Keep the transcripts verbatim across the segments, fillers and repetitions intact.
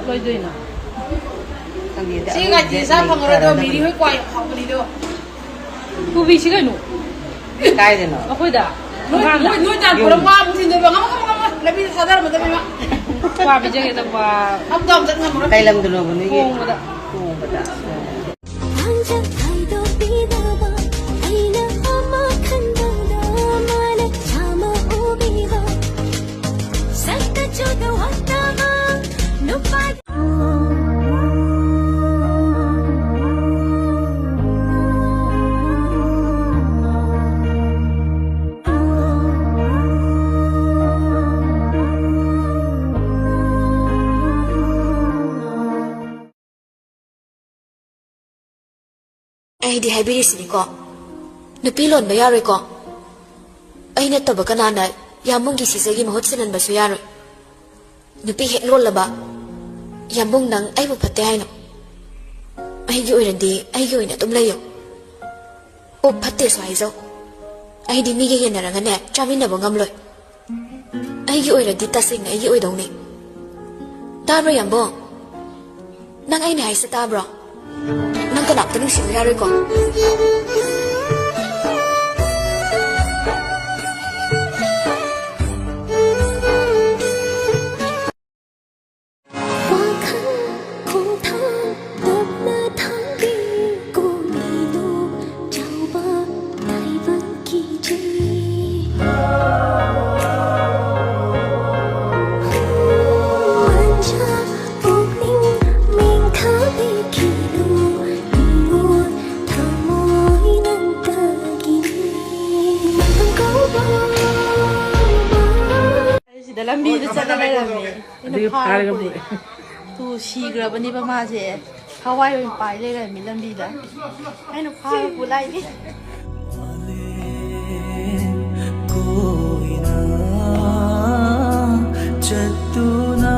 ꯀꯩꯗꯣꯏꯅꯣ? ꯈꯪꯗꯦꯗ, ꯁꯤ ꯉꯥꯏꯇꯤ ꯆꯥ ꯐꯪꯉꯔꯣꯏꯗꯣ, ꯃꯤꯔꯤ ꯍꯣꯏ ꯀ꯭ꯋꯥ ꯌꯥꯝ ꯍꯥꯎꯕꯅꯤꯗꯣ꯫ ꯄꯨꯕꯤꯁꯤ ꯀꯩꯅꯣ? ꯀꯥꯏꯗꯅꯣ? ꯑꯩꯈꯣꯏꯗ꯫ ꯅꯣꯏ, ꯑꯉꯥꯡꯗ꯫ ꯅꯣꯏ, ꯅꯣꯏ ꯇꯥꯟ ꯌꯨꯝ꯫ ꯄꯨꯔꯝ ꯋꯥ ꯑꯃꯨꯛ ꯊꯤꯟꯗꯣꯏꯕ, ꯉꯝꯃꯣꯏ, ꯉꯝꯃꯣꯏ, ꯉꯝꯃꯣꯏ, ꯂꯝꯕꯤꯗ ꯊꯥꯗꯔꯝꯃꯗꯕꯅꯤ ꯃꯥ꯫ ꯀ꯭ꯋꯥ ꯄꯤꯖꯒꯦ ꯇꯧꯕ꯫ ꯑꯞ ꯗꯥꯎꯟ ꯆꯠ ꯉꯝꯃꯔꯣꯏ꯫ ꯀꯩ ꯂꯝꯗꯅꯣꯕ ꯅꯣꯏꯒꯤ? ꯀꯣꯡꯕꯗ꯫ ꯀꯣꯡꯕꯗ꯫ ꯊꯥꯡꯖ ꯈꯥꯏꯗꯣꯛꯄꯤꯗꯕ ꯑꯩꯅ ꯑꯃ ꯈꯟꯕꯗ ꯃꯥꯅ ꯆꯥꯝꯃ ꯎꯕꯤꯕ꯫ ꯁꯛꯇ ꯆꯨꯗ ꯋꯥꯠꯇꯕ ꯅꯨꯄꯥ꯫ ꯑꯩꯗꯤ ꯍꯥꯏꯕꯤꯔꯤꯁꯤꯅꯤꯀꯣ, ꯅꯨꯄꯤ ꯂꯣꯟꯕ ꯌꯥꯔꯣꯏꯀꯣ꯫ ꯑꯩ ꯅꯠꯇꯕ ꯀꯅꯥꯅ ꯌꯥꯝꯕꯨꯡꯒꯤ ꯁꯤꯖꯒꯤ ꯃꯍꯨꯠ ꯁꯤꯜꯍꯟꯕꯁꯨ ꯌꯥꯔꯣꯏ꯫ ꯅꯨꯄꯤ ꯍꯦꯛ ꯂꯣꯜꯂꯕ, ꯌꯥꯝꯕꯨꯡ, ꯅꯪ ꯑꯩꯕꯨ ꯐꯠꯇꯦ ꯍꯥꯏꯅꯣ? ꯑꯩꯒꯤ ꯑꯣꯏꯔꯗꯤ ꯑꯩꯒꯤ ꯑꯣꯏꯅ ꯑꯗꯨꯝ ꯂꯩꯌꯣ꯫ ꯑꯣ, ꯐꯠꯇꯦꯁꯨ ꯍꯥꯏꯖꯧ꯫ ꯑꯩꯗꯤ ꯃꯤꯒ ꯌꯦꯟꯅꯔꯒꯅꯦ, ꯆꯥꯃꯤꯟꯅꯕ ꯉꯝꯂꯣꯏ꯫ ꯑꯩꯒꯤ ꯑꯣꯏꯔꯗꯤ ꯇꯁꯦꯡꯅ ꯑꯩꯒꯤ ꯑꯣꯏꯗꯧꯅꯤ꯫ ꯇꯥꯕ꯭ꯔꯣ, ꯌꯥꯝꯕꯨꯡ? ꯅꯪ ꯑꯩꯅ ꯍꯥꯏꯁꯦ ꯇꯥꯕ꯭ꯔꯣ? ꯅꯪ ꯀꯅꯥꯝꯇ ꯅꯨꯡꯁꯤꯕ ꯌꯥꯔꯣꯏꯀꯣ? ꯋꯥꯈꯜ ꯈꯣꯡꯊꯥꯡ ꯇꯞꯅ ꯊꯥꯡꯕꯤ, ꯀꯣꯃꯤꯅꯣ ꯆꯥꯎꯕ ꯇꯥꯏꯕꯪ ꯀꯤꯖꯩ꯫ ꯃꯟꯖꯥ ꯄꯨꯛꯅꯤꯡ ꯃꯦꯟꯊꯥꯕꯤꯈꯤꯅꯨ, ꯃꯤꯉꯣꯟ ꯊꯃꯣꯏ ꯅꯪꯇꯒꯤꯅꯤ꯫ ꯀꯧꯕ ꯁꯤꯗ ꯂꯝꯕꯤꯗ ꯆꯠꯂ ꯂꯩꯔꯝꯃꯦ꯫ ꯑꯩꯅ ꯑꯗꯨꯒꯤ ꯐꯥꯔ ꯐꯥꯔꯒ ꯄꯨꯔꯛꯑꯦ꯫ ꯄꯨꯔꯛꯑꯦ꯫ ꯇꯨ ꯁꯤꯈ꯭ꯔꯕꯅꯦꯕ ꯃꯥꯁꯦ꯫ ꯍꯋꯥꯏ ꯑꯣꯏꯅ ꯄꯥꯏ ꯂꯩꯔꯝꯃꯤ ꯂꯝꯕꯤꯗ꯫ ꯑꯩꯅ ꯐꯥꯔ ꯄꯨ ꯂꯥꯛꯏꯅꯤ꯫ ꯀꯣꯏꯅ ꯆꯠꯇꯨꯅ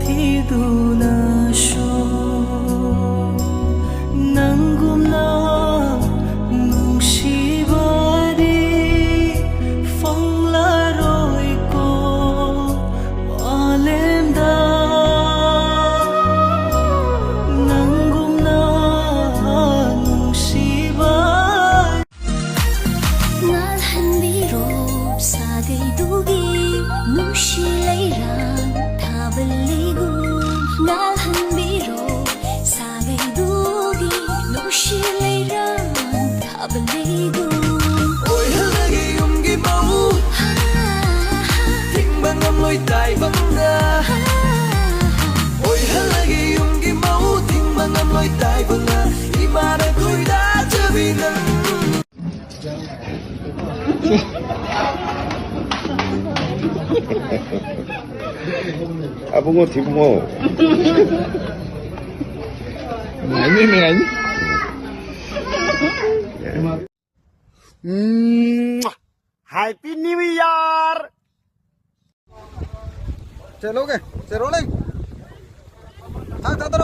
ꯊꯤꯗꯨꯅꯁꯨ ꯅꯪꯒꯨꯝꯅ ꯅꯨꯡꯁꯤꯕꯗꯤ ꯐꯪꯂꯔꯣꯏꯀꯣ ꯃꯥꯂꯦꯝꯗ꯫ ꯊꯥꯕ ꯂꯩꯒꯨꯝ ꯑꯣꯏꯍꯜꯂꯒꯦ ꯌꯨꯝꯒꯤ ꯃꯧ ꯊꯤꯡꯕ ꯉꯝꯂꯣꯏ ꯇꯥꯏꯕꯪꯅ ꯑꯣꯏꯍꯜꯂꯒꯦ ꯌꯨꯝꯒꯤ ꯃꯧ ꯊꯤꯡꯕ ꯉꯝꯂꯣꯏ ꯇꯥꯏꯕꯪꯅ ꯏꯃꯥꯅ ꯈꯣꯏꯗꯥꯖꯕꯤ ꯅꯪ ꯑꯕꯨꯡꯉꯣ ꯊꯤꯕꯨꯡꯉꯣ ꯅꯨꯡꯉꯥꯏꯅꯤ ꯅꯨꯡꯉꯥꯏꯅꯤ Happy New Year! ꯆꯦ ꯂꯧꯒꯦ, ꯆꯦ rolling. ꯊꯥꯡ ꯊꯥꯗꯔꯣ꯫